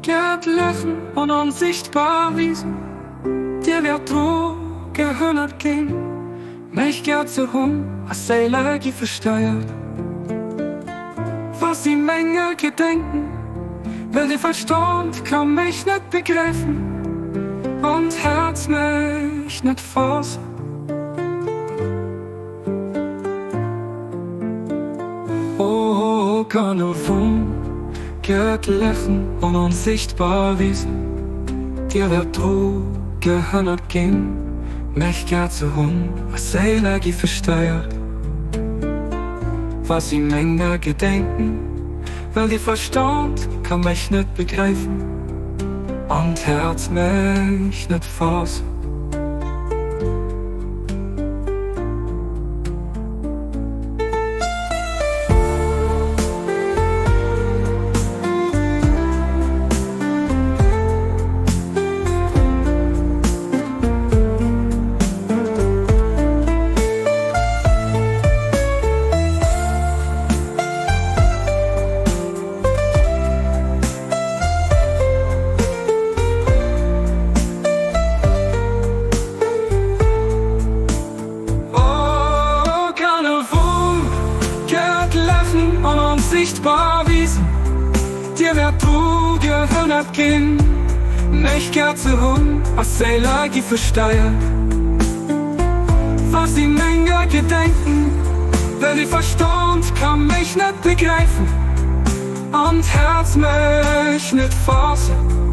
Gerd lächen an onsichtbar Wiesen, Dir wäert dru gehënnert ginn, mech gär ze hunn, a Séile gi versteiert, wa si menger gedenken, well de Verstand ka mech net begräifen an d'Häerz mech net faassen. O Kanner vum göttlechen an onsichtbar Wiesen, Dir wäert dru gehënnert ginn, mech gär ze hunn, a Séile gi versteiert, wa si menger gedenken, well de Verstand ka mech net begräifen an d'Häerz mech net faassen. O Kanner vum göttlechen an onsichtbar Wiesen, Dir wäert dru gehënnert ginn, mech gär ze hunn, a Séiler gi versteiert, wa si menger gedenken, well de Verstand ka mech net begräifen an d'Häerz mech net faassen.